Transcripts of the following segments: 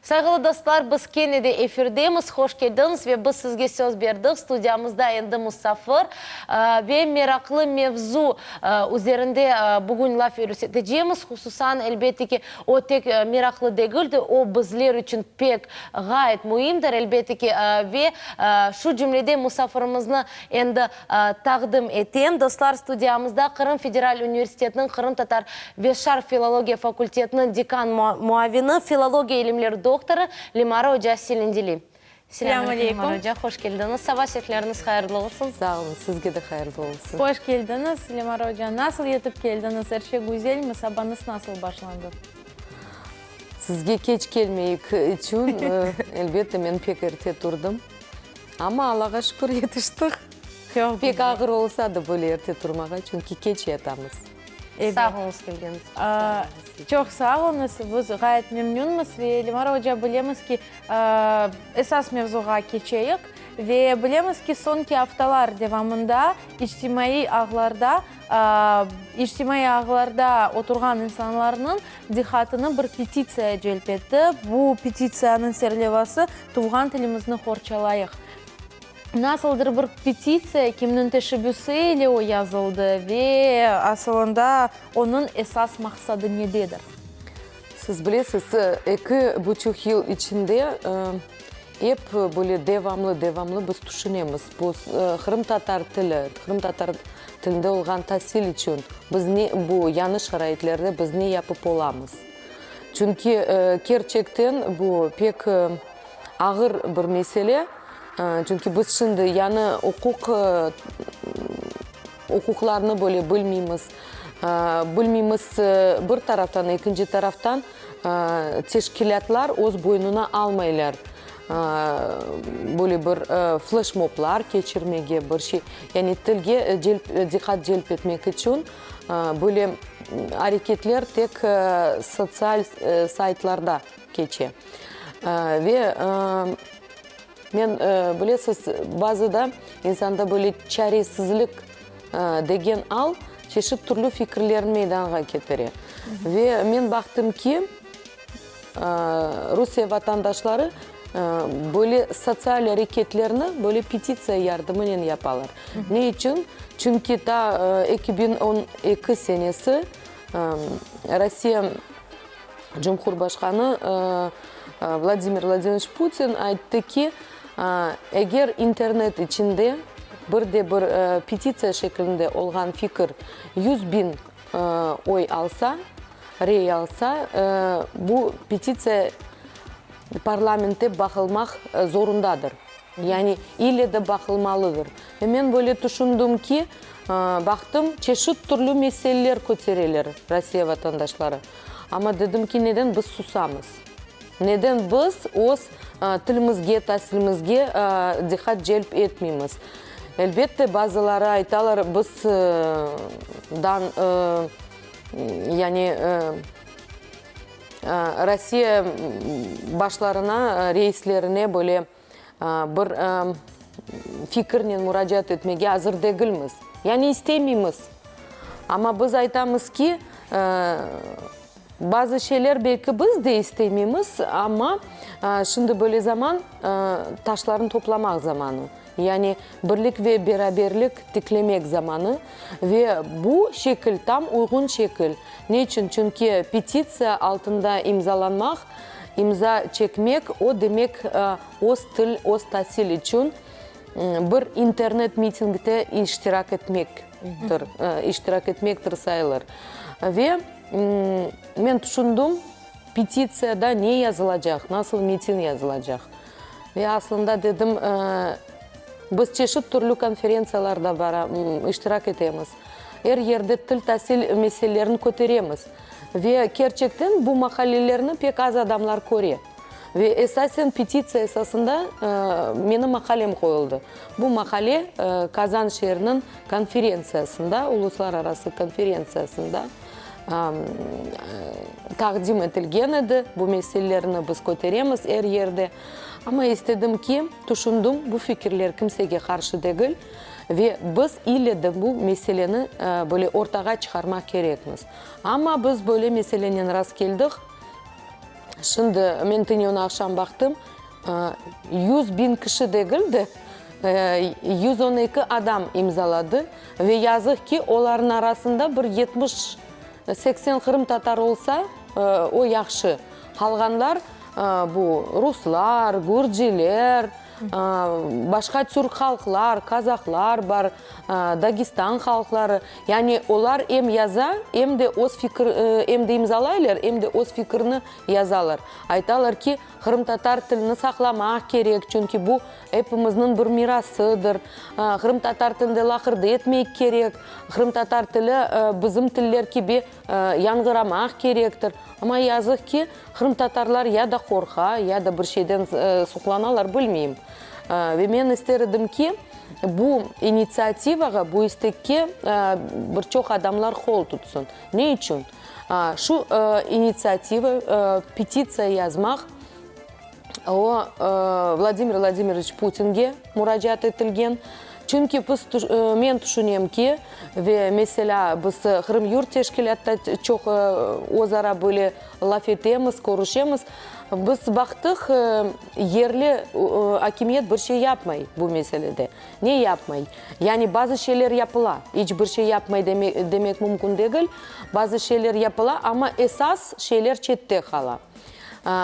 Sayğılı dostlar, biz kene de efirdemiz, hoş keldiñiz ve biz sizge söz berdik, studiyamızda endi musafir ve meraqlı mevzu üzerinde bugün laf yürsetecemiz, hususan, elbette ki, o tek meraqlı degil de, o bizler içün pek ğayet müimdir, elbette ki, ve şu cümlede musafirimizni endi taqdim etem. Dostlar, studiyamızda Qırım federal universitetiniñ qırımtatar ve şarq filologiya fakultetiniñ dekan muavini, filologiya ilimleri doktorı Lemara oca Selendili. Selâm aleyküm, Lemara oca, hoş keldiñiz. Saba setleriñiz hayırlı olsun. Sağ oluñ, sizge de hayırlı olsun. Hoş keldiñiz, Lemara oca. Nasıl yetip keldiñiz, er şey güzelmi, sabañız nasıl başlandı? Sizge keç kelmeyik içün, elbette, men pek erte turdım. Amma Allağa şükür yetiştik. Pek ağır olsa da böyle erte turmağa, çünki keç yatamız. Sağ oluñız kelgeniñiz içün. Çoq sağ oluñız, biz ğayet memnünmiz ve Lemara oca bilemiz ki, esas mevzuğa keçeyik ve bilemiz ki, soñki aftalar devamında içtimaiy ağlarda içtimaiy ağlarda oturğan insanlarnıñ diqqatını bir petitsiya celp etti. Bu petitsiyanıñ serlevası Tuvğan tilimizni qorçalayıq. Nasıldır bir petitsiya, kimniñ teşebbüsi ile o yazıldı ve asılında onıñ esas maqsadı nededir? Siz bilesiz, eki buçuq yıl içinde ep böyle devamlı-devamlı biz tüşünemiz, bu qırımtatar tili, qırımtatar tilinde olğan tasil içün biz ne, bu yañı şaraitlerde biz ne yapıp olamız? Çünki kerçekten bu pek ağır bir mesele, çünki biz şimdi yañı uquq, uquqlarnı böyle bilmeymiz, bilmeymiz bir taraftan, ekinci taraftan teşkilâtlar öz boynuna almaylar böyle bir fleşmoblar keçirmege, bir şey, yani tilge celp, diqqat celp etmek içün böyle areketler tek sotsial saytlarda keçe. Ve men, bilesiz, bazıda insanda böyle çaresizlik degen al çeşit türlü fikirlerni meydanğa ketire. Ve men baqtım ki, Rusiye vatandaşları böyle sotsial areketlerni böyle petitsiya yardımınen yapalar. Ne içün? Çünki ta 2012 senesi Rusiye Cumhurbaşqanı Vladimir Vladimiroviç Putin ayttı ki, eger internet içinde bir de bir petitsiya şeklinde olğan fikir 100 biñ oy alsa, rey alsa, bu petitsiya parlamentte baqılmaq zorundadır. Yani ile de baqılmalıdır. Ve men böyle tüşündim ki, baqtım, çeşit türlü meseleler kötereler Rusiye vatandaşları. Amma dedim ki, neden biz susamız? Neden biz öz tilimizge, tasilimizge diqqat celp etmeymiz? Elbette, bazıları aytalar, biz dan, yani Rusiye başlarına, reislerine böyle bir fikirnen muracaat etmege azır degilmiz. Yani istemeymiz. Amma biz aytamız ki, bazı şeyler belki biz de istemeymiz, amma şimdi böyle zaman, taşlarnı toplamaq zamanı. Yani birlik ve beraberlik tiklemek zamanı ve bu şekil tam uyğun şekil. Ne içün? Çünki petitsiya altında imzalanmaq, imza çekmek, o demek öz til, öz tasil içün bir internet mitingde iştirak etmektir, iştirak etmektir sayılır. Ve men tüşündim, petitsiyada ne yazılacaq, nasıl metin yazılacaq? Ve aslında dedim, biz çeşit türlü konferentsiyalarda bara, iştirak etemiz, er yerde til, tasil meselelerini köteremiz. Ve kerçekten bu maqalelerni pek az adamlar köre. Ve esasen petitsiya esasında menim maqalem qoyuldı. Bu maqale Kazan şeeriniñ konferentsiyasında, uluslararası konferentsiyasında taqdim etilgen edi. Bu meselelerni biz köteremiz er yerde. Amma istedim ki, tüşündim, bu fikirler kimsege qarşı degil ve biz ille de bu meseleni böyle ortağa çıqarmaq kerekmiz. Amma biz böyle meselenen rastkeldik. Şimdi men tünevin aqşam baqtım, 100.000 kişi degil de, 112 adam imzaladı ve yazıq ki, olarnıñ arasında bir 70, 80 qırımtatar olsa, o yahşı. Qalğanlar bu ruslar, gürciler, başqa türk halqlar, kazahlar bar, Dagestan halqları. Yani olar em yaza, em de öz fikir, em de imzalaylar, em de öz fikrini yazalar. Aytalar ki, qırımtatar tilini saqlamaq kerek, çünki bu epimizniñ bir mirasıdır, qırımtatar tilinde laqırdı etmek kerek, qırımtatar tili bizim tiller kibi yañğıramaq kerektir. Amma yazıq ki, qırımtatarlar ya da qorqa, ya da bir şeyden suqlanalar, bilmeyim. Ve men ister edim ki, bu initsiativağa, bu istekke bir çoq adamlar qol tutsın. Ne içün? Şu initsiativa, petitsiya yazmaq, o, Vladimir Vladimiroviç Putinge muracaat etilgen. Çünki biz, men tüşünem ki, ve meselâ, biz Qırım Yurt teşkilâtta çoq öz ara böyle laf etemiz, körüşemiz. Biz baqtıq, yerli akimiyet bir şey yapmay bu meselede. Ne yapmay? Yani bazı şeyler yapıla, iç bir şey yapmay demek mümkün degil. Bazı şeyler yapıla, amma esas şeyler çette qala.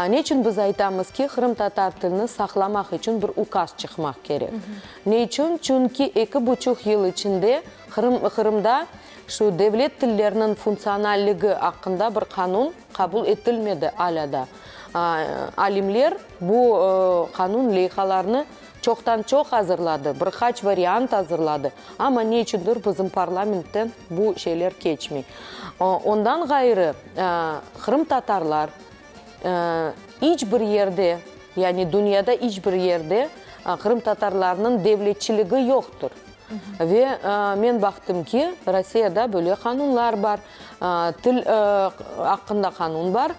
Neçün biz aytamız ki, qırımtatar tilini saqlamaq içün bir ukaz çıqmaq kerek? Ne içün? Çünki eki buçuq yıl içinde Qırım, Qırımda şu devlet tilleriniñ funktsionalligi aqqında bir qanun qabul etilmedi alâ da. Alimler bu qanun leyhalarını çoqtan-çoq azırladı, bir qaç variant azırladı, amma ne içündir bizim parlamentten bu şeyler keçmey. Ondan ğayrı, qırımtatarlar iç bir yerde, yani dünyada iç bir yerde qırımtatarlarnıñ devletçiligi yoqtır. Ve men baqtım ki, Rossiyada böyle qanunlar bar, til aqqında qanun bar.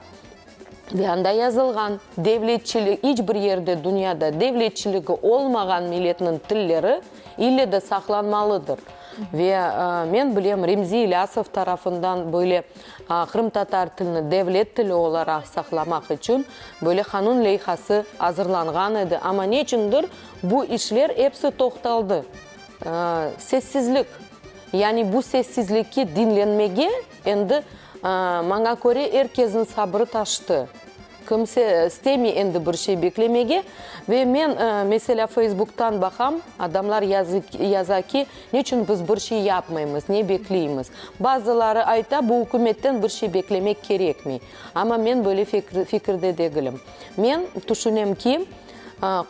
Ve anda yazılğan, devletçilik, iç bir yerde dünyada devletçiligi olmağan milletniñ tilleri ille de saqlanmalıdır. Ve men bilem, Remzi İlyasov tarafından böyle qırımtatar tilini devlet tili olaraq saqlamaq içün böyle qanun leyhası azırlanğan edi. Amma neçündir bu işler episi toqtaldı. Sessizlik. Yani bu sessizlikke diñlenmege endi, maña köre, er kezniñ sabrı taştı. Kimse istemey endi bir şey beklemege. Ve men, meselâ, Feysbuktan baqam, adamlar yaza ki, neçün biz bir şey yapmaymız, ne bekleymiz? Bazıları ayta, bu ükümetten bir şey beklemek kerekmey. Amma men böyle fikirde degilim. Men tüşünem ki,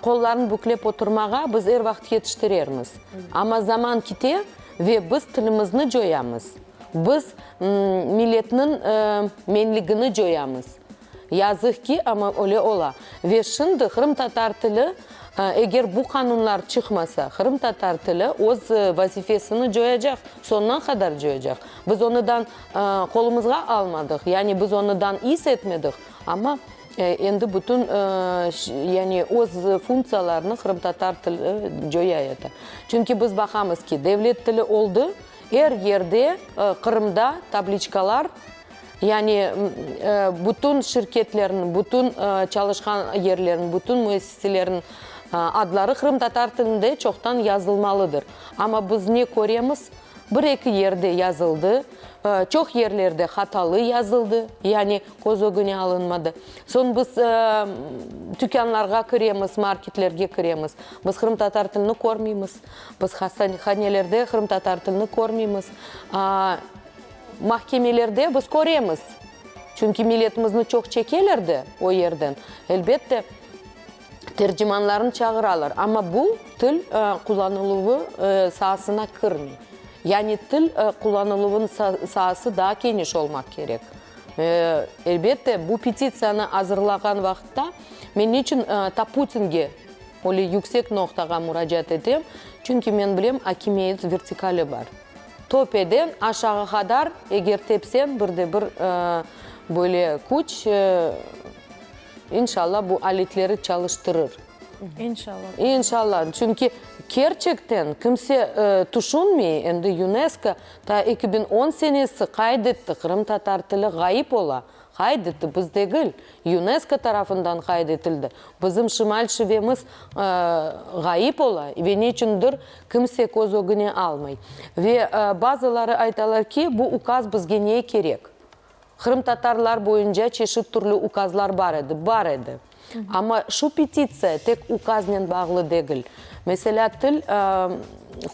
qollarını büklep oturmağa biz er vaqıt yetiştirermiz. Amma zaman kite ve biz tilimizni coyamız. Biz milletniñ menligini coyamız. Yazıq ki, amma öyle ola. Ve şimdi qırımtatar tili, eger bu qanunlar çıqmasa, qırımtatar tili öz vazifesini coyacaq, soñuna qadar coyacaq. Biz onıdan qolumızğa almadıq, yani biz onıdan is etmedik, amma Endi bütün, yani öz funktsiyalarını qırımtatar tili coya edi. Çünki biz baqamız ki, devlet tili oldı, er yerde Qırımda tabliçkalar, yani bütün şirketlerniñ, bütün çalışqan yerlerniñ, bütün müessiselerniñ adları qırımtatar tilinde çoqtan yazılmalıdır. Amma biz ne köremiz? Bir-eki yerde yazıldı, çoq yerlerde hatalı yazıldı, yani köz ögüne alınmadı. Soñ biz tükânlarğa kiremiz, marketlerge kiremiz, biz qırımtatar tilini körmeymiz, biz hastahanelerde qırımtatar tilini körmeymiz, mahkemelerde biz köremiz, çünki milletimizni çoq çekeler de o yerden, elbette. Tercimanlarnı çağıralar, amma bu til qullanıluvı saasına kirmey. Yani til qullanıluvınıñ saası daa keniş olmaq kerek. Elbette, bu petitsiyanı azırlağan vaqıtta men niçün ta Putinge, öyle yüksek noqtağa muracaat etem? Çünki men bilem, akimiyet vertikali bar. Töpeden aşağı qadar eger tepseñ, bir de bir böyle küç, İnşallah bu aletleri çalıştırır. İnşallah. İnşallah. Çünki kerçekten kimse tüşünmey, endi UNESCO ta 2010 senesi qayd etti, qırımtatar tili ğayıp ola. Qayd etti, biz degil, UNESCO tarafından qayd etildi. Bizim şimal şivemiz ğayıp ola ve neçündir kimse köz ögüne almay. Ve bazıları aytalar ki, bu ukaz bizge ne kerek? Qırımtatarlar boyunca çeşit türlü ukazlar bar edi, bar edi. Amma şu petitsiya tek ukaznen bağlı degil. Meselâ, til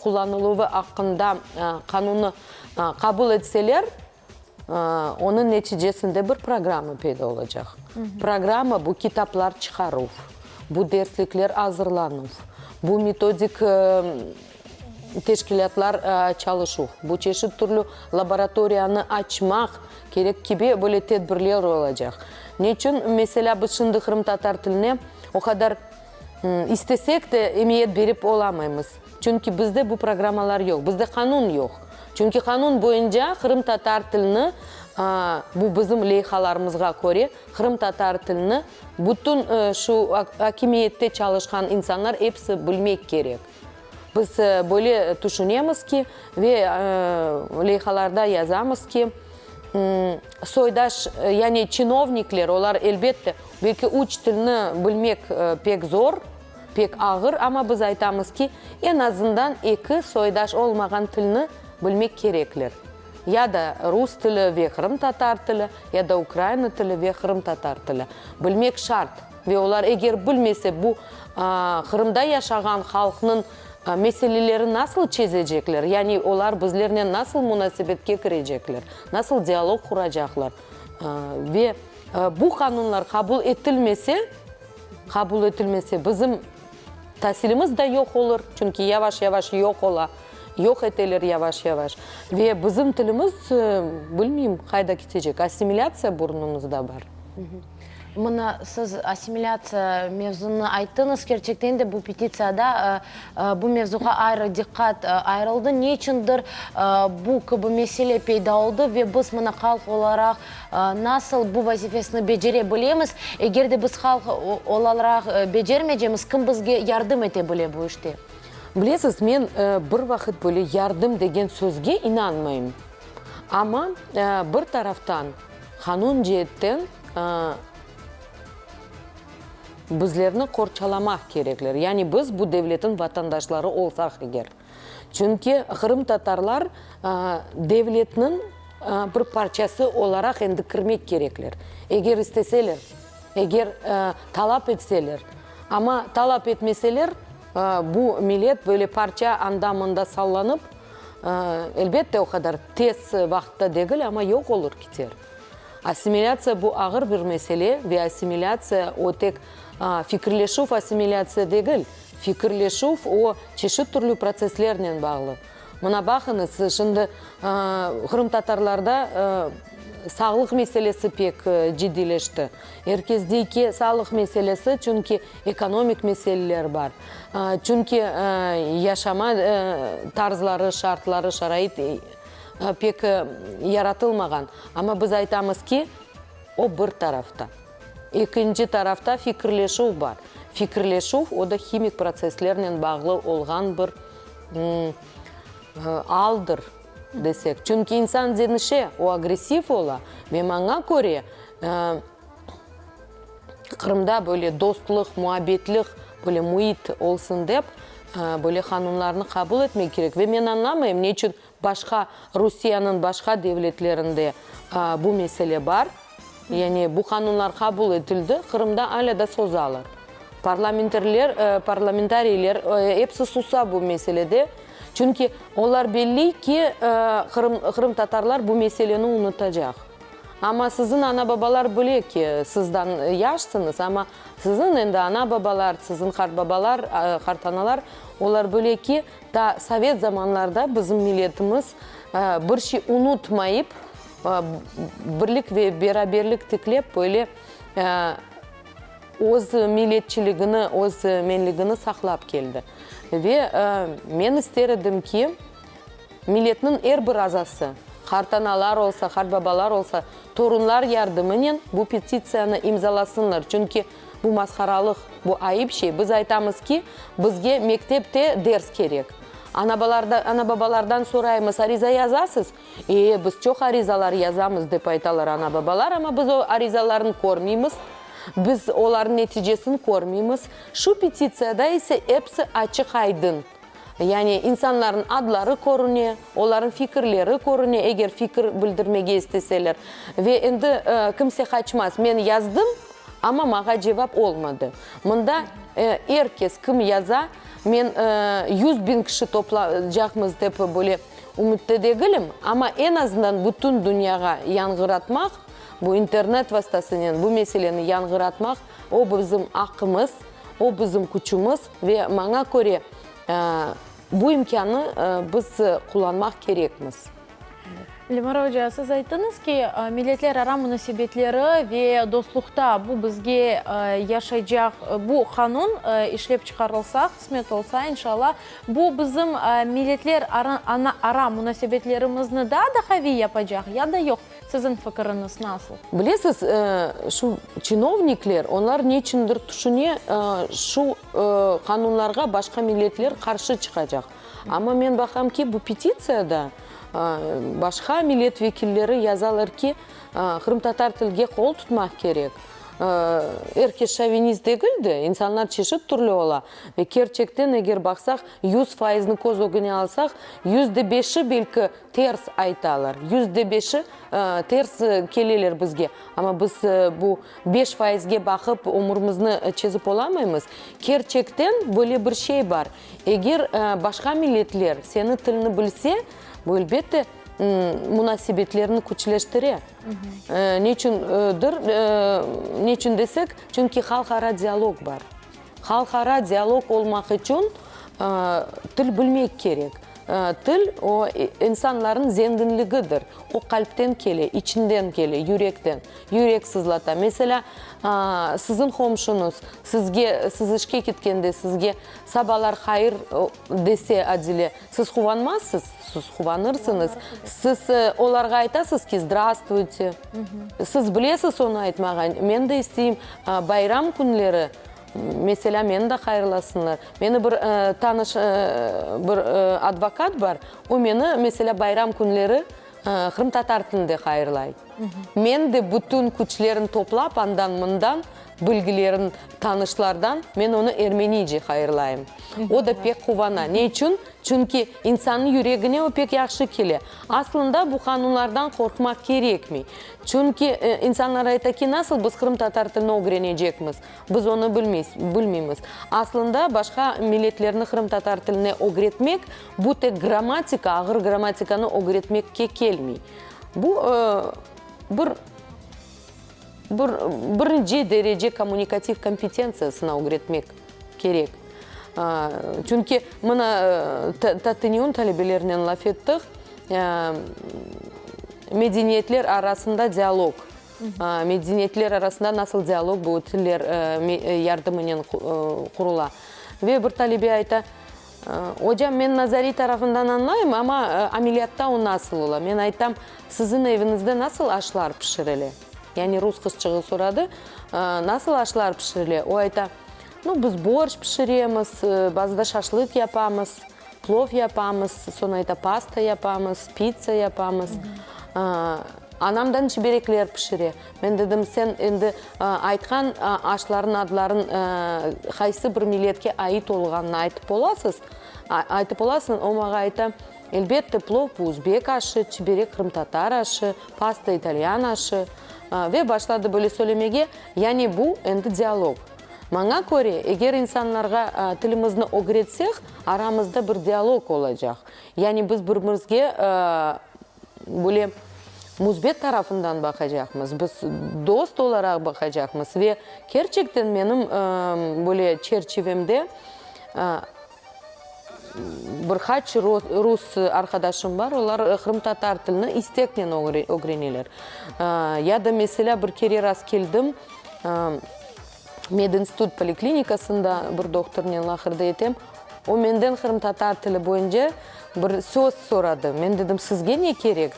qullanıluvı aqqında qanunnı qabul etseler, onıñ neticesinde bir programma peyda olacaq. Programma, bu kitaplar çıqaruv, bu derslikler azırlanuv, bu metodik teşkilâtlar çalışuv, bu çeşit türlü laboratoriyanı açmaq kerek kibi böyle tedbirler olacaq. Neçün, meselâ, biz şimdi qırımtatar tiline o qadar istesek de emiyet berip olamaymız? Çünki bizde bu programmalar yoq, bizde qanun yoq. Çünki qanun boyunca qırımtatar tilini, bu bizim leyhalarımızğa köre, qırımtatar tilini bütün şu akimiyette çalışqan insanlar episi bilmek kerek. Biz böyle tüşünemiz ki, ve leyhalarda yazamız ki, soydaş, yani çinovnikler, olar elbette, belki üç tilni bilmek pek zor, pek ağır, amma biz aytamız ki, eñ azından eki soydaş olmağan tilni bilmek kerekler, ya da rus tili ve qırımtatar tili, ya da ukraina tili ve qırımtatar tili bilmek şart. Ve olar eger bilmese, bu Qırımda yaşağan halqnıñ meselelerini nasıl çezecekler, yani olar bizlernen nasıl munasebetke kirecekler, nasıl dialog quracaqlar? Ve bu qanunlar qabul etilmese, qabul etilmese, bizim tasilimiz da yoq olur, çünki yavaş-yavaş yoq ola, yoq eteler yavaş-yavaş. Ve bizim tilimiz, bilmeyim, qayda ketecek, assimilâtsiya burnumızda bar. Mına siz assimilâtsiya mevzunı ayttıñız, kerçekten de bu petitsiyada bu mevzuğa ayrı diqqat ayırıldı. Ne içündir bu kibi mesele peyda oldı ve biz mına halq olaraq nasıl bu vazifesini becere bilemiz? Eger de biz halq olaraq becermeycemiz, kim bizge yardım ete bile bu işte? Bilesiz, men bir vaqıt böyle yardım degen sözge inanmayım. Amma bir taraftan, Qanun ceetten bizlerni qorçalamaq kerekler, yani biz bu devletniñ vatandaşları olsaq eger. Çünki qırımtatarlar devletniñ bir parçası olaraq endi kirmek kerekler, eger isteseler, eger talap etseler. Amma talap etmeseler, bu millet böyle parça anda-mında sallanıp, Elbette, o qadar tez vaqıtta degil, amma yoq olur kiter. Assimilâtsiya bu ağır bir mesele ve assimilâtsiya o tek fikirleşüv assimilâtsiya degil. Fikirleşüv o çeşit türlü protsesslernen bağlı. Mına baqıñız, şimdi qırımtatarlarda sağlıq meselesi pek ciddiyleşti. Er kes dey ki, sağlıq meselesi, çünki ekonomik meseleler bar, çünki yaşama tarzları, şartları, şarait pek yaratılmağan. Amma biz aytamız ki, o bir tarafta. Ekinci tarafta fikirleşüv bar. Fikirleşüv, o da himik protsesslernen bağlı olğan bir aldır desek. Çünki insan deñişe, o agressiv ola ve maña köre, Qırımda böyle dostluq, muabbetlik böyle müit olsun dep, böyle qanunlarnı qabul etmek kerek. Ve men añlamayım, ne içün başqa Rusiyeniñ başqa devletlerinde bu mesele bar, yani bu qanunlar qabul etildi, Qırımda alâ da sozalar. Parlamenterler, parlamentariyler episi susa bu meselede, çünki olar belli ki, qırımtatarlar bu meseleni unutacaq. Amma siziñ ana-babalar bile ki, sizdan yaşsıñız, amma siziñ endi ana-babalar, siziñ qartbabalar, qartanalar, olar bile ki, ta sovet zamanlarda bizim milletimiz bir şey unutmayıp, birlik ve beraberlik tiklep, böyle öz milletçiligini, öz menligini saqlap keldi. Ve men ister edim ki, Milletniñ er bir azası, qartanalar olsa, qartbabalar olsa, torunlar yardımınen bu petitsiyanı imzalasınlar, çünki. Bu masharalıq, bu ayıp şey. Biz aytamız ki, bizge mektepte ders kerek. Ana-babalardan soraymız, ariza yazasız? E, biz çoq arizalar yazamız, dep aytalar ana-babalar, amma biz o arizalarnı körmeymiz, biz olarnıñ neticesini körmeymiz. Şu petitsiyada ise episi açıq-aydın. Yani insanlarnıñ adları körüne, olarnıñ fikirleri körüne, eger fikir bildirmege isteseler. Ve endi kimse qaçmaz, men yazdım, amma maña cevap olmadı. Mında er kes, kim yaza, men 100.000 kişi toplaycaqmız dep böyle ümütte degilim, amma eñ azından bütün dünyağa yañğıratmaq, bu internet vastasınen bu meseleni yañğıratmaq, o bizim aqqımız. O bizim küçümiz ve maña köre, bu imkânnı biz qullanmaq kerekmiz. Lemara oca, siz ayttıñız ki, milletlerara munasebetleri ve dostluqta bu bizge yaşaycaq bu qanun işlep çıqarılsa, qısmet olsa, inşallah, bu bizim milletler ara munasebetlerimizni daa da qaviy yapacaq ya da yoq? Siziñ fikiriñiz nasıl? Bilesiz, şu çinovnikler, onlar neçündir tüşüne, şu qanunlarğa başqa milletler qarşı çıqacaq. Amma men baqam ki, bu petitsiyada başqa millet vekilleri yazalar ki, qırımtatar tilge qol tutmaq kerek. Er kes şovinist degil de, insanlar çeşit türlü ola. Ve kerçekten, eger baqsaq, 100 faizni köz ögüne alsaq, 5%i belki Ters aytalar. 5%i ters keleler bizge. Amma biz bu 5 faizge baqıp ömürimizni çezip olamaymız. Kerçekten böyle bir şey bar. Eger başqa milletler seni tilini bilse, bu elbette munasebetlerni küçleştire. Neçündir, neçün desek, çünki halqara dialog bar. Halqara dialog olmaq içün til bilmek kerek. Til, o, insanlarnıñ zenginligidir. O, qalpten kele, içinden kele, yürekten. Yürek sızlata. Meselâ, siziñ qomşuñız sizge, siz işke ketkende sizge sabalar hayır dese, Adile, siz quvanmazsız? Siz quvanırsıñız. Siz olarğa aytasız ki, zdrastvuйte. Siz bilesiz onı aytmağa. Men de isteyim, bayram künleri, Meselâ, meni de hayırlasınlar. Meni bir tanış, bir advokat bar, o meni, meselâ, bayram künleri qırımtatar tilinde hayırlay. Men de bütün küçlerini toplap, andan-mından, bilgilerin, tanışlardan, men onı ermenice hayırlayım. O da pek quvana. Ne içün? Çünki insannıñ yüregine o pek yahşı kele. Aslında bu qanunlardan qorqmaq kerekmey. Çünki insanlar ayta ki, nasıl biz qırımtatar tilini ögrenecekmiz? Biz onı bilmeymiz. Aslında başqa milletlerni qırımtatar tiline ögretmek, bu tek grammatika, ağır grammatikanı ögretmekke kelmey. Bu bir bir birinci derece kommunikativ kompetentsiyasına ögretmek kerek. Çünki mına Tatıniyun talebelerinen laf ettik, medeniyetler arasında dialog. Medeniyetler arasında nasıl dialog bu tiller yardımınen qurula. Ve bir talebe ayta, Ocam, men nazariy tarafından añlayım, amma ameliyatta o nasıl ola? Men aytam, siziñ eviñizde nasıl aşlar pişirile? Yani rus qızçığı soradı, nasıl aşlar pişirile? O ayta, Nu, biz borşç pişiremiz, bazıda şaşlık yapamız. Plov yapamız, soñ ayta, pasta yapamız, pitsa yapamız. Anamdan çiberekler pişire. Men dedim, sen endi aytqan aşlarnıñ adların qaysı bir milletke ait olğanını aytıp olasız, aytıp olasıñ. O maña ayta, elbette, plov bu özbek aşı, çiberek qırımtatar aşı, pasta italyan aşı. Ve başladı böyle söylemege. Yani bu endi dialog. Maña köre, eger insanlarğa tilimizni ögretsek, aramızda bir dialog olacaq. Yani biz birbirimizge böyle müsbet tarafından baqacaqmız, biz dost olaraq baqacaqmız. Ve kerçekten menim böyle çerçivemde bir qaç rus arqadaşım bar, olar qırımtatar tilini isteknen ögreneler. Ya da, meselâ, bir kere rastkeldim, Medinstitut poliklinikasında bir doktornen laqırdı etem, o menden qırımtatar tili boyunca bir söz soradı. Men dedim, sizge ne kerek?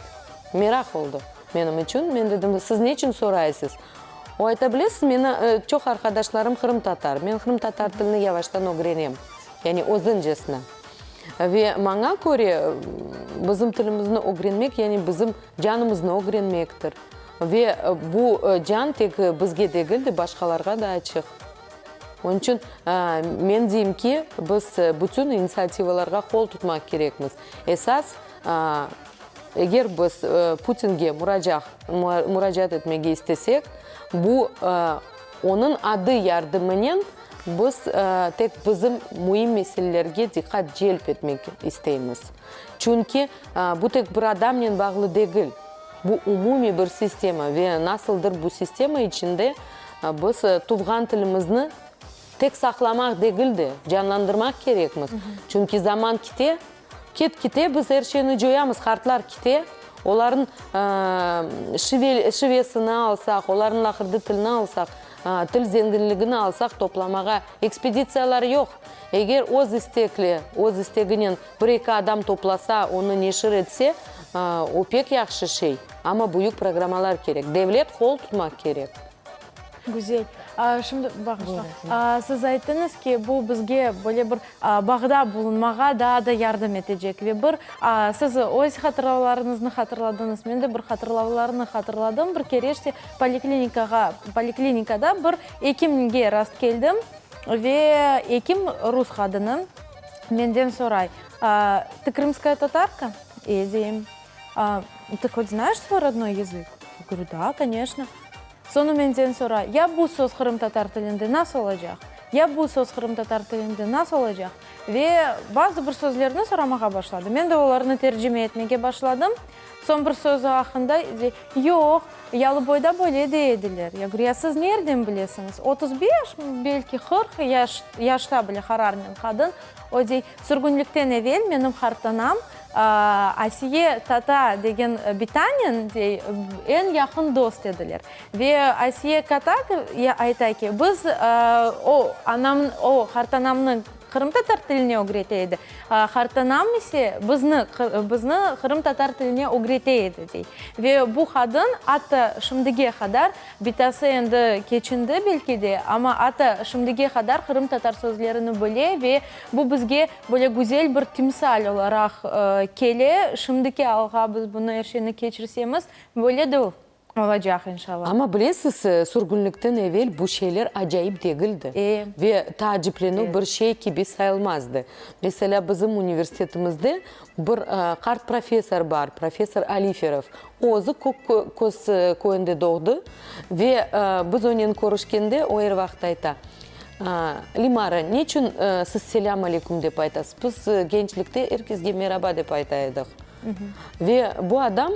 Meraq oldı menim içün. Men dedim, siz ne içün soraysız? O ayta, bilesiz, meni çoq arqadaşlarım qırımtatar, men qırımtatar tilini yavaştan ögrenem, yani özüncesine. Ve maña köre, bizim tilimizni ögrenmek, yani bizim canımıznı ögrenmektir. Ve bu can tek bizge degil de, başqalarğa da açıq. Onıñ içün men deyim ki, biz bütün initsiativalarğa qol tutmaq kerekmiz. Esas, eger biz Putinge muracaat etmege istesek, bu onıñ adı yardımınen biz tek bizim müim meselelerge diqqat celp etmek isteymiz. Çünki bu tek bir adamnen bağlı degil, bu umumiy bir sistema ve nasıldır bu sistema içinde Biz tuvğan tilimizni tek saqlamaq degil de, canlandırmaq kerekmiz. Çünki zaman kite, ket-kite biz er şeyni coyamız, qartlar kite, olarnıñ şivesini alsaq, olarnıñ laqırdı tilini alsaq, til zenginligini alsaq toplamağa ekspeditsiyalar yoq. Eger öz istekli, öz isteginen bir-eki adam toplasa, onı neşir etse, o pek yahşı şey. Amma büyük programmalar kerek. Devlet qol tutmaq kerek. Güzel. Şimdi bağışla. Siz ayttıñız ki, bu bizge böyle bir bağda bulunmağa daa da yardım etecek. Ve bir siz öz hatırlavlarıñıznı hatırladıñız, men de bir hatırlavlarnı hatırladım. Bir kere işte poliklinikağa, poliklinikada bir ekimge rast keldim. Ve ekim rus qadını menden soray, Tı krımskaya tatarka? E, deyim. Tı hot znayeş svoy rodnoy yazık? Ya govoryu, da, koneçno. Soñu menden soray, ya bu söz qırımtatar tilinde nasıl olacaq? Ya bu söz qırımtatar tilinde nasıl olacaq? Ve bazı bir sözlerni soramağa başladı. Men de olarnı tercime etmege başladım. Soñ bir sözü aqqında dey, yoq, Yalıboyda böyle dey ediler. Ya govoryu, ya siz nereden bilesiñiz? 35, belki 40 yaş, yaşta bile qararnen qadın. O dey, sürgünlikten evel menim qartanam Asiye tata degen bitanen, dey, eñ yaqın dost ediler. Ve Asiye kata ayta ki, biz o, anam, o, qartanamnı qırımtatar tiline ögrete edi, qartanam ise bizni, bizni qırımtatar tiline ögrete edi, dey. Ve bu qadın atta şimdige qadar, bitası endi keçindi belki de, amma atta şimdige qadar qırımtatar sözlerini bile ve bu bizge böyle güzel bir timsal olaraq kele. Şimdiki alğa biz bunı er şeyni keçirsemiz, böyle de olacaq inşallah. Amma bilesiz, sürgünlikten evel bu şeyler acayip degildi ve taaciplenüv bir şey kibi sayılmazdı. Meselâ, bizim universitetimizde bir qart professor bar, professor Aliferov. O özü Kök-Köz köyünde doğdı ve biz onen körüşkende o er vaqıt ayta, Limara, neçün siz selâm aleyküm dep aytasız? Biz gençlikte er kesge meraba dep ayta edik. Ve bu adam,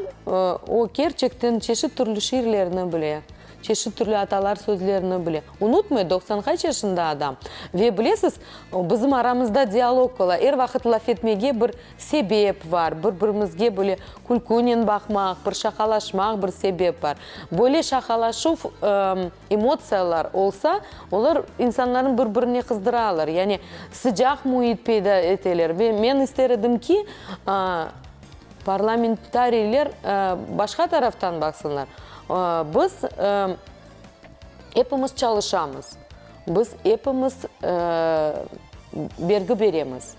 o kerçekten çeşit türlü şiirlerni bile, çeşit türlü atalar sözlerini bile. Unutmay, 90 qaç yaşında adam. Ve bilesiz, bizim aramızda dialog ola, er vaqıt laf etmege bir sebep bar, bir-birimizge böyle külkünen baqmaq, bir şaqalaşmaq bir sebep bar. Böyle şaqalaşuv, emotsiyalar olsa, olar insanlarnı bir-birine qızdıralar, yani sıcaq müit peyda eteler. Ve men ister edim ki, parlamentariyler başqa taraftan baqsınlar. Biz epimiz çalışamız, biz epimiz bergi beremiz.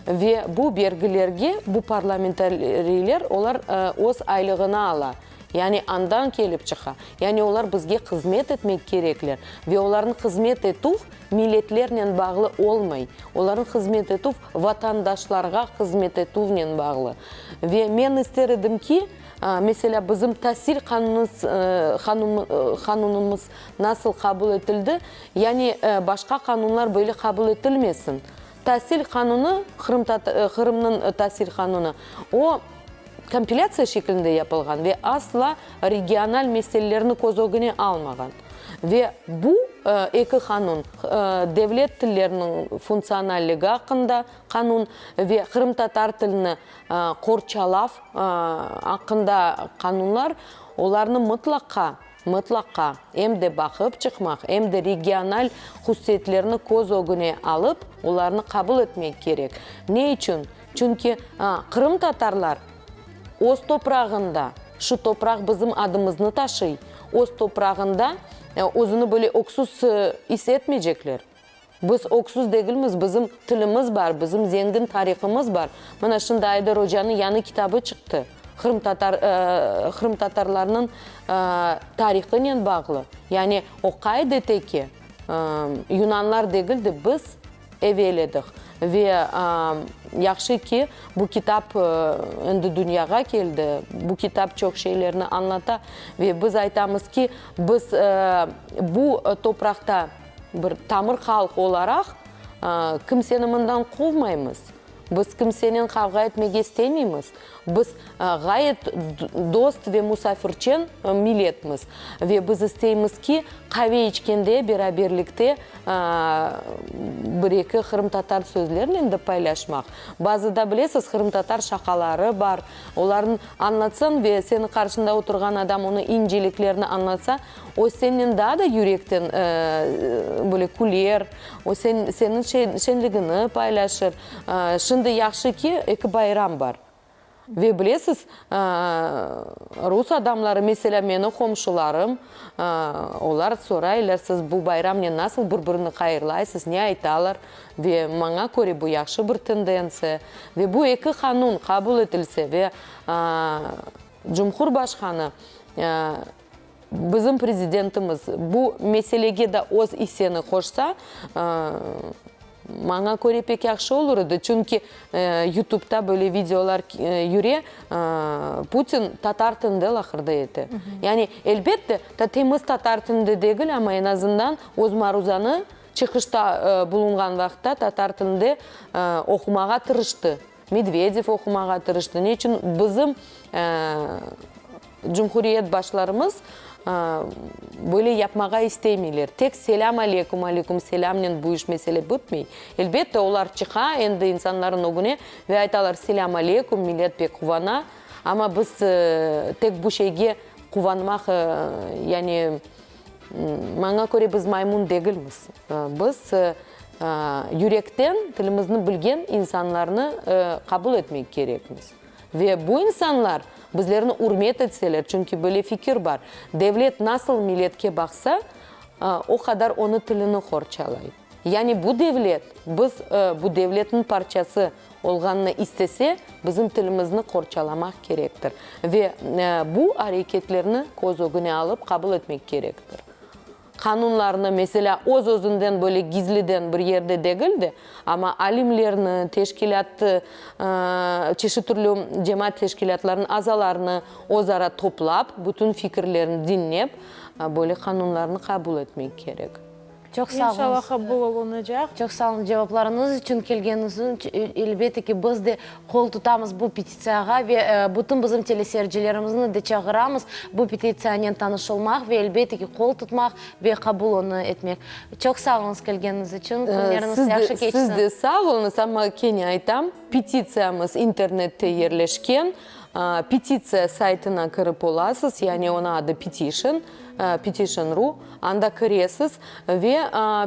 Ve bu bergilerge bu parlamentariyler, olar öz aylığını ala, yani andan kelip çıqa. Yani olar bizge hızmet etmek kerekler. Ve olarnıñ hızmet etüv milletlernen bağlı olmay. Olarnıñ hızmet etüv vatandaşlarğa hızmet etüvnen bağlı. Ve men ister edim ki, meselâ, bizim tasil qanunımız nasıl qabul etildi, yani başqa qanunlar böyle qabul etilmesin. Tasil qanunı, Qırımnıñ tasil qanunı, o, kompilâtsiya şeklinde yapılğan ve asla regional meselelerni köz ögüne almağan. Ve bu eki qanun, devlet tilleriniñ funktsionalligi aqqında qanun ve qırımtatar tilini qorçalav aqqında qanunlar, olarnı mıtlaqa Mıtlaqa, em de baqıp çıqmaq, em de regional hususiyetlerni köz ögüne alıp, olarnı qabul etmek kerek. Ne içün? Çünki qırımtatarlar öz toprağında, şu topraq bizim adımıznı taşıy, öz toprağında. özüni böyle öksüz is etmeycekler. Biz öksüz degilmiz, bizim tilimiz bar, bizim zengin tarihımız bar. Mına şimdi Ayder ocanıñ yañı kitabı çıqtı, qırımtatar, qırımtatarlarnıñ tarihınen bağlı. Yani o qayd ete ki, yunanlar degil de, biz evel edik. Ve yahşı ki, bu kitap endi dünyağa keldi, bu kitap çoq şeylerni añlata ve biz aytamız ki, biz bu topraqta bir tamır halq olaraq kimseni mından quvmaymız, biz kimsenen qavğa etmege istemeymiz, biz ğayet dost ve musafirçen milletmiz ve biz isteymiz ki, qave içkende beraberlikte bir-eki qırımtatar sözlernen de paylaşmaq. Bazıda, bilesiz, qırımtatar şaqaları bar, olarnı añlatsañ ve seniñ qarşında oturğan adam onıñ inceliklerini añlatsa, O sennen daa da yürekten böyle küler, o seniñ şenligini paylaşır. Şimdi yahşı ki, eki bayram bar. Ve bilesiz, rus adamları, meselâ, meni qomşularım, olar soraylar, siz bu bayramnen nasıl bir-birini hayırlaysız, ne aytalar? Ve maña köre, bu yahşı bir tendentsiya. Ve bu eki qanun qabul etilse ve Cumhurbaşqanı Bizim prezidentimiz bu meselege da öz isseni qoşsa, maña köre pek yahşı olur edi, çünki YouTubeta böyle videolar yüre, Putin tatar tilinde laqırdı ete. Yani, elbette, temiz tatar tilinde degil, amma eñ azından öz maruzanı çıqışta bulunğan vaqıtta tatar tilinde oqumağa tırıştı. Medvedev oqumağa tırıştı. Ne içün bizim cumhuriyet başlarımız böyle yapmağa istemeyler? Tek selâm aleyküm, aleyküm selâmnen bu iş mesele bitmey. Elbette, olar çıqa endi insanların ögüne ve aytalar selâm aleyküm, millet pek quvana. Amma biz tek bu şeyge quvanmaq, yani maña köre biz maymun degilmiz. Biz yürekten tilimizni bilgen insanlarnı qabul etmek kerekmiz. Ve bu insanlar bizlerni ürmet etseler, çünki böyle fikir bar, devlet nasıl milletke baqsa, o qadar onı tilini qorçalay. Yani bu devlet, biz bu devletniñ parçası olğanını istese, bizim tilimizni qorçalamaq kerektir. Ve bu areketlerni köz ögüne alıp qabul etmek kerektir. Qanunlarnı, meselâ, öz-özünden böyle gizliden bir yerde degil de, amma alimlerni, teşkilât, çeşit türlü cemaat teşkilâtlarınıñ azalarını özara toplap, bütün fikirlerini diñlep, böyle qanunlarnı qabul etmek kerek. Çoq sağ oluñız. İnşallah qabul olunacaq. Çoq sağ oluñ cevaplarıñız içün, kelgeniñiz içün. Elbette ki, biz de qol tutamız bu petitsiyağa ve bütün bizim teleseyircilerimizni de çağıramız bu petitsiyanen tanış olmaq ve elbette ki, qol tutmaq ve qabul onı etmek. Çoq sağ oluñız kelgeniñiz içün. Künleriñiz yahşı keçsin. Siz de sağ oluñız, amma kene aytam, petitsiyamız internette yerleşken. Petitsiya saytına kirip olasız, yani onıñ adı Petition, Petition.ru, anda kiresiz ve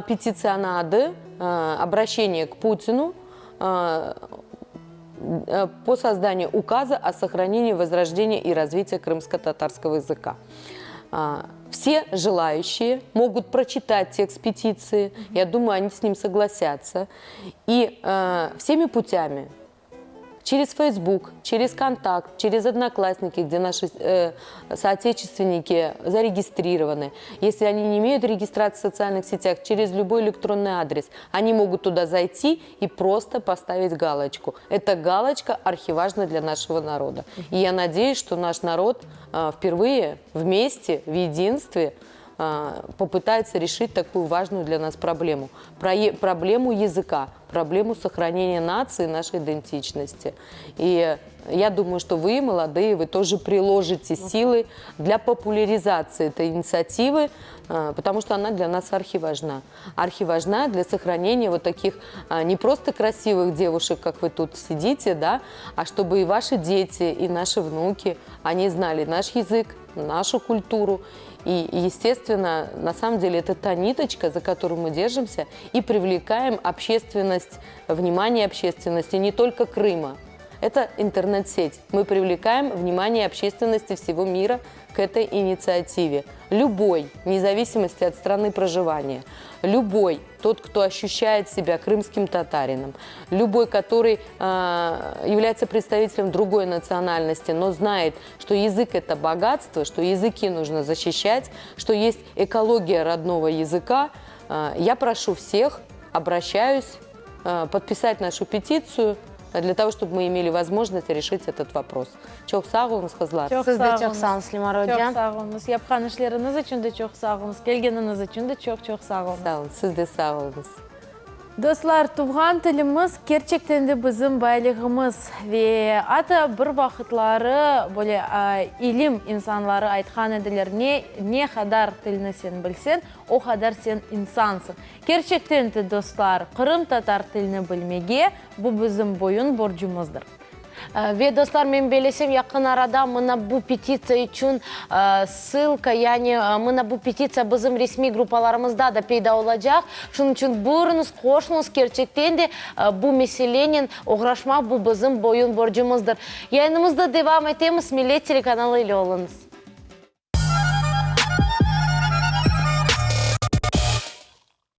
petitsiyanıñ adı Obraşeniye k Putinu po sozdaniyu ukaza o sohranenii, vozrojdenii i razvitiya krımsko-tatarskogo языka. Vse желающие могут прочитать текст петиции, я думаю, они с ним согласятся, и всеми путями, через Фейсбук, через Контакт, через Одноклассники, где наши соотечественники зарегистрированы. Если они не имеют регистрации в социальных сетях, через любой электронный адрес, они могут туда зайти и просто поставить галочку. Эта галочка архиважна для нашего народа. И я надеюсь, что наш народ впервые вместе, в единстве, попытается решить такую важную для нас проблему. Проблему языка, проблему сохранения нации, нашей идентичности. И я думаю, что вы, молодые, вы тоже приложите силы для популяризации этой инициативы, потому что она для нас архиважна. Архиважна для сохранения вот таких не просто красивых девушек, как вы тут сидите, да, а чтобы и ваши дети, и наши внуки, они знали наш язык, нашу культуру. И, естественно, на самом деле это та ниточка, за которую мы держимся и привлекаем общественность, внимание общественности не только Крыма. Это интернет-сеть. Мы привлекаем внимание общественности всего мира к к этой инициативе. Любой, вне зависимости от страны проживания, любой, тот, кто ощущает себя крымским татарином, любой, который является представителем другой национальности, но знает, что язык – это богатство, что языки нужно защищать, что есть экология родного языка, я прошу всех, обращаюсь, подписать нашу петицию для того, чтобы мы имели возможность решить этот вопрос. Çoq sağ oluñız, qızlar. Çoq Siz de sağ çoq oluñız. sağ oluñız, Lemara Çoq oca. sağ oluñız. Yapqan işleriñiz içün de çoq sağ oluñız. Kelgeniñiz içün de çoq-çoq sağ oluñız. Sağ oluñ, siz de sağ oluñız. Dostlar, tuvğan tilimiz kerçekten de bizim baylığımız ve atta bir vaqıtları böyle ilim insanları aytqan ediler, ne ne qadar tilni sen bilseñ, o qadar sen insansıñ. Kerçekten de, dostlar, qırımtatar tilni bilmege, bu bizim boyun borcumızdır. Ve, dostlar, men belesem, yaqın arada mına bu petitsiya içün ssılka, yani mına bu petitsiya bizim resmiy gruppalarımızda da peyda olacaq. Şunıñ içün buyurıñız, qoşulıñız, kerçekten de bu meselenen oğraşmaq, bu bizim boyun borcumızdır. Yayınımızda devam etemiz, Millet telekanalı ile oluñız.